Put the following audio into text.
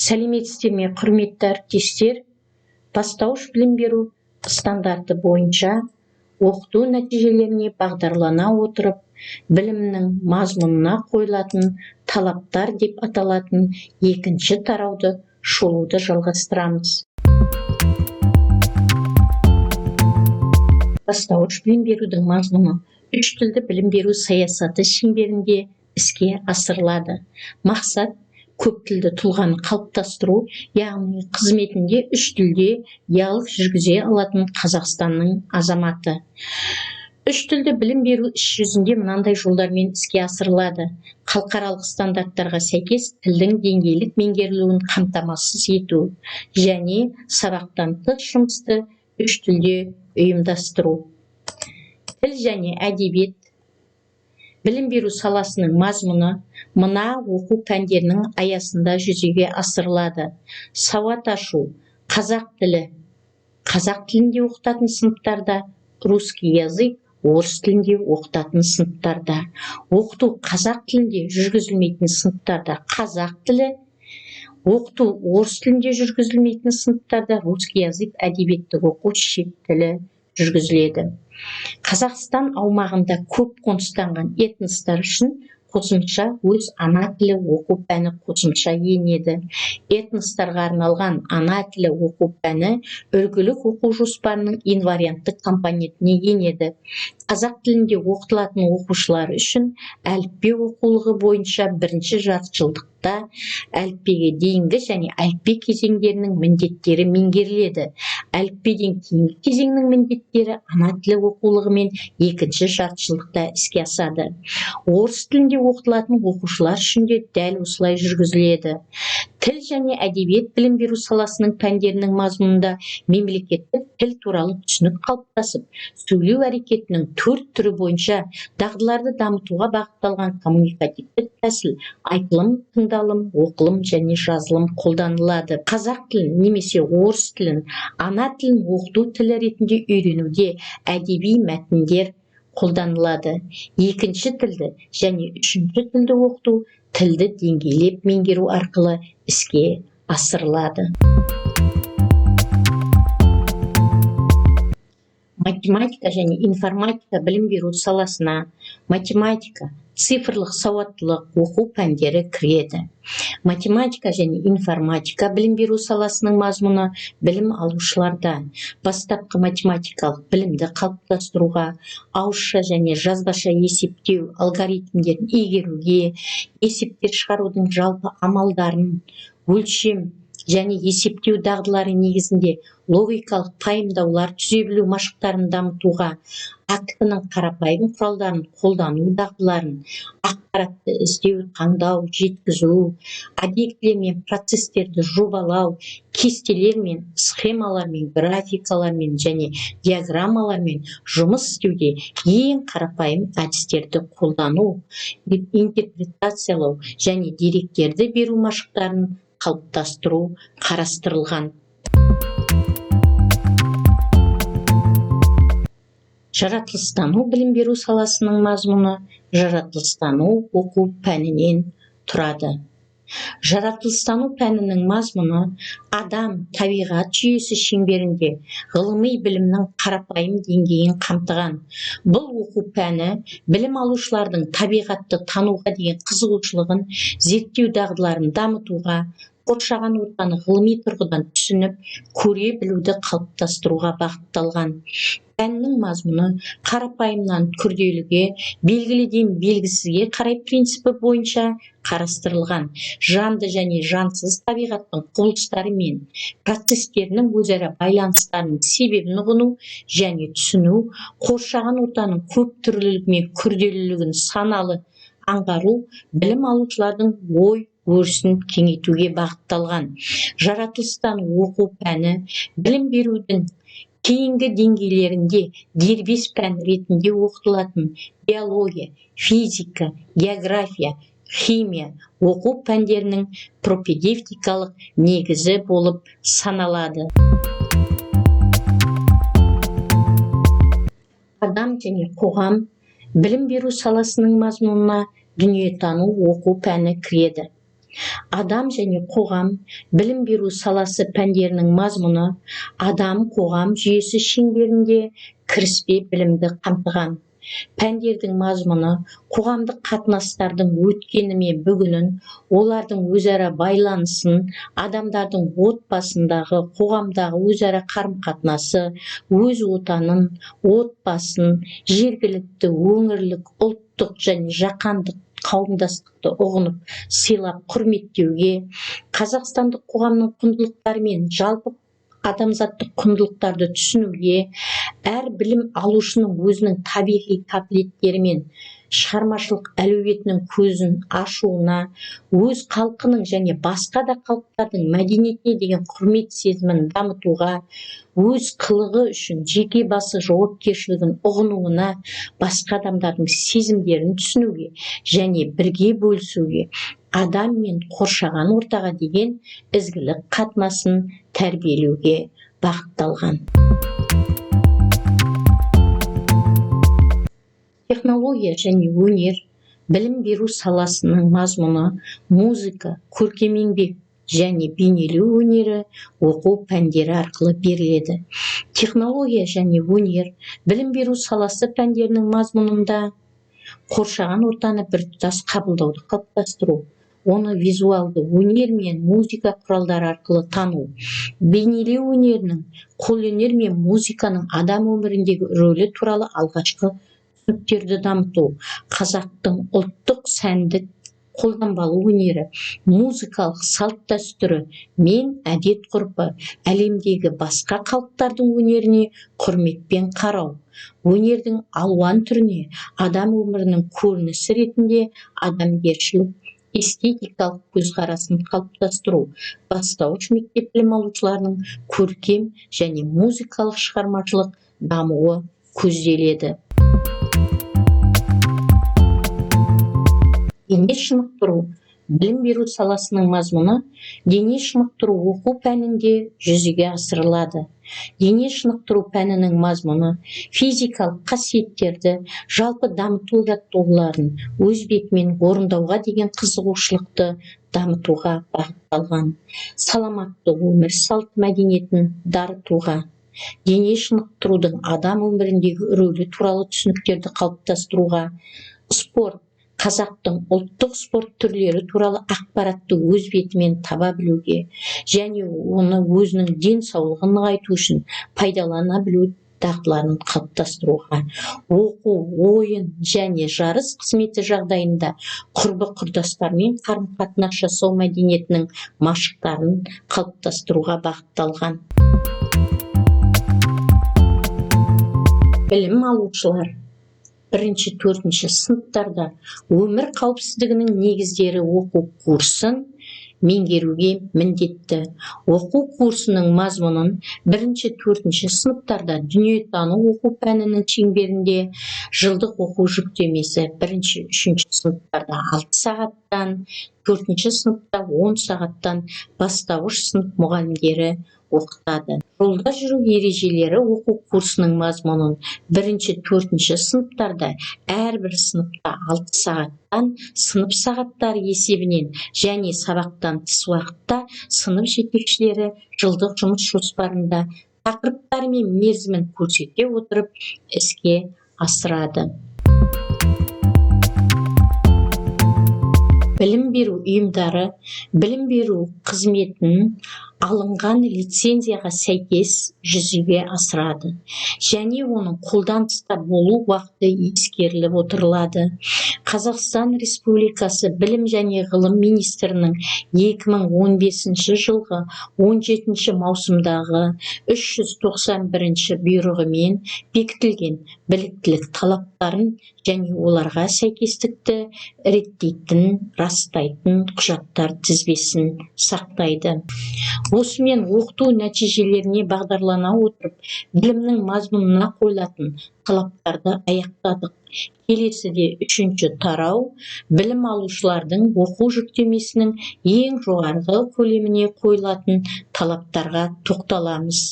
Сәлеметсіздер ме, құрметті әріптестер! Бастауыш білім беру стандарты бойынша оқыту нәтижелеріне бағдарлана отырып, білімнің мазмұнына қойылатын талаптар деп аталатын екінші тарауды шолуды жалғастырамыз. Бастауыш білім берудің мазмұны үш тілді білім беру саясаты шеңберінде іске асырылады. Мақсат көп тілді тұлғаны қалыптастыру, яғни қызметінде үш тілде диалог жүргізе алатын Қазақстанның азаматы. Үш тілді білім беру іс жүзінде мынандай жолдармен іске асырылады. Халықаралық стандарттарға сәйкес тілдің деңгейлік меңгерілуін қамтамасыз ету және сабақтан тыс жұмысты үш тілде ұйымдастыру. Тіл және әдебиет білім беру саласының мазмұны мына оқу пәндерінің аясында жүзеге асырылады. Сауат ашу, қазақ тілі, қазақ тілінде оқытатын сыныптарда, русский язык, орыс тілінде оқытатын сыныптарда. Оқыту қазақ тілінде жүргізілмейтін сыныптарда қазақ тілі, оқыту орыс тілінде жүргізілмейтін сыныптарда русский язык, әдебиеттік оқу шет тілі жүргізіледі. Қазақстан аумағында көп қоныстанған этностар үшін қосымша өз ана тілі оқу пәні қосымша енеді. Этностарға арналған ана тілі оқу пәні үлгілік оқу жоспарының инвариантты компонентіне енеді. Қазақ тілінде оқытылатын оқушылар үшін әліппе оқулығы бойынша бірінші жартыжылдықта әліппеге дейінгі және әліппе кезеңдерінің міндеттері меңгеріледі. Әліппеден кейінгі кезеңнің міндеттері ана тілі оқулығымен екінші жартыжылдықта іске асады. Орыс тілінде оқытылатын оқушылар үшін де дәл осылай жүргізіледі. Тіл және әдебиет білім беру саласының пәндерінің мазмұнында мемлекеттік тіл туралы түсінік қалыптасып, сөйлеу әрекетінің төрт түрі бойынша дағдыларды дамытуға бағытталған коммуникативтік тәсіл айтылым, тыңдалым, оқылым және жазылым қолданылады. Қазақ тілін немесе орыс тілін ана тілін оқыту тілі ретінде үйренуде әдеби мәтіндер қолданылады. Екінші тілді және үшінші тілді оқыту тілді деңгейлеп меңгеру арқылы іске асырылады. Математика және информатика білім беру саласына математика, цифрлық сауаттылық оқу пәндері кіреді. Математика және информатика білім беру саласының мазмұны білім алушыларда бастапқы математикалық білімді қалыптастыруға, ауызша және жазбаша есептеу алгоритмдерін игеруге, есептер шығарудың жалпы амалдарын, өлшем және есептеу дағдылары негізінде логикалық пайымдаулар түзе білу машықтарын дамытуға, АКТ-ның қарапайым құралдарын қолдану дағдыларын, ақпаратты іздеу, таңдау, жеткізу, объектілер мен процестерді жобалау, кестелермен, схемалармен, графикалармен және диаграммалармен жұмыс істеуде ең қарапайым әдістерді қолдану, интерпретациялау және деректерді беру машықтарын қалыптастыру қарастырылған. Жаратылыстану білім беру саласының мазмұны жаратылыстану оқу пәнінен тұрады. Жаратылыстану пәнінің мазмұны адам табиғат жүйесі шеңберінде ғылыми білімнің қарапайым деңгейін қамтыған. Бұл оқу пәні білім алушылардың табиғатты тануға деген қызығушылығын, зерттеу дағдыларын дамытуға, қоршаған ортаны ғылыми тұрғыдан түсініп, көре білуді қалыптастыруға бағытталған. Пәннің мазмұны қарапайымнан күрделіге, белгіліден белгісізге қарай принципі бойынша қарастырылған. Жанды және жансыз табиғаттың құбылыстары мен процестерінің өзара байланыстарының себебін ұғыну және түсіну, қоршаған ортаның көп түрлілігі мен күрделілігін саналы аңғару білім алушылардың ой өрісін кеңейтуге бағытталған. Жаратылыстану оқу пәні білім берудің кейінгі деңгейлерінде дербес пән ретінде оқытылатын биология, физика, география, химия оқу пәндерінің пропедевтикалық негізі болып саналады. Адам және қоғам білім беру саласының мазмұнына дүниетану оқу пәні кіреді. Адам және қоғам білім беру саласы пәндерінің мазмұны адам қоғам жүйесі шеңберінде кіріспе білімді қамтыған. Пәндердің мазмұны қоғамдық қатынастардың өткені мен бүгінін, олардың өзара байланысын, адамдардың отбасындағы, қоғамдағы өзара қарым-қатынасы, өз отанын, отбасын, жергілікті, өңірлік, ұлттық және жаһандық қауымдастықты ұғынып, сыйлап, құрметтеуге, қазақстандық қоғамның құндылықтары мен жалпы адамзаттық құндылықтарды түсінуге, әр білім алушының өзінің табиғи қабілеттері мен шығармашылық әлеуетінің көзін ашуына, өз халқының және басқа да халықтардың мәдениетіне деген құрмет сезімін дамытуға, өз қылығы үшін жеке басы жауапкершілігін ұғынуына, басқа адамдардың сезімдерін түсінуге және бірге бөлісуге, адам мен қоршаған ортаға деген ізгілік қатынасын тәрбиелеуге бағытталған. Технология және өнер білім беру саласының мазмұны музыка, көркем еңбек және бейнелеу өнері оқу пәндері арқылы беріледі. Технология және өнер білім беру саласы пәндерінің мазмұнында қоршаған ортаны біртұтас қабылдауды қалыптастыру, оны визуалды өнер мен музыка құралдары арқылы тану, бейнелеу өнерінің, қолөнер мен музыканың адам өміріндегі рөлі туралы алғашқы түсініктерді дамыту, қазақтың ұлттық сәндік қолданбалы өнері, музыкалық салт-дәстүрі мен әдет-ғұрпы, әлемдегі басқа халықтардың өнеріне құрметпен қарау, өнердің алуан түріне адам өмірінің көрінісі ретінде адамгершілік эстетикалық көзқарасын қалыптастыру, бастауыш мектеп білім алушыларының көркем және музыкалық шығармашылық дамуы көзделеді. Дене шынықтыру білім беру саласының мазмұны дене шынықтыру оқу пәнінде жүзеге асырылады. Дене шынықтыру пәнінің мазмұны физикалық қасиеттерді, жалпы дамыту жаттығуларын өз бетімен орындауға деген қызығушылықты дамытуға бағытталған, саламатты өмір салт мәдениетін дарытуға, дене шынықтырудың адам өміріндегі рөлі туралы түсініктерді қалыптастыруға, спорт, қазақтың ұлттық спорт түрлері туралы ақпаратты өз бетімен таба білуге және оны өзінің денсаулығын нығайту үшін пайдалана білу дағдыларын қалыптастыруға, оқу, ойын және жарыс қызметі жағдайында құрбы-құрдастармен қарым-қатынас жасау мәдениетінің машықтарын қалыптастыруға бағытталған. Білім алушылар бірінші, төртінші сыныптарда өмір қауіпсіздігінің негіздері оқу курсын меңгеруге міндетті. Оқу курсының мазмұнын бірінші, төртінші сыныптарда дүниетану оқу пәнінің шеңберінде жылдық оқу жүктемесі бірінші, үшінші сыныптарда 6 сағаттан, төртінші сыныпта 10 сағаттан бастауыш сынып мұғалімдері оқытады. Жолда жүру ережелері оқу курсының мазмұнын бірінші, төртінші сыныптарда әрбір сыныпта 6 сағаттан сынып сағаттары есебінен және сабақтан тыс уақытта сынып жетекшілері жылдық жұмыс жоспарында тақырыптары мен мерзімін көрсете отырып іске асырады. Білім беру ұйымдары білім беру қызметін алынған лицензияға сәйкес жүзеге асырады және оның қолданыста болу уақыты ескеріліп отырылады. Қазақстан Республикасы Білім және ғылым министрінің 2015 жылғы 17 маусымдағы 391 бұйрығымен бекітілген біліктілік талаптарын және оларға сәйкестікті реттейтін, растайтын құжаттар тізбесін сақтайды. Осымен оқыту нәтижелеріне бағдарлана отырып, білімнің мазмұнына қойылатын талаптарды аяқтадық. Келесіде үшінші тарау білім алушылардың оқу жүктемесінің ең жоғарғы көлеміне қойылатын талаптарға тоқталамыз.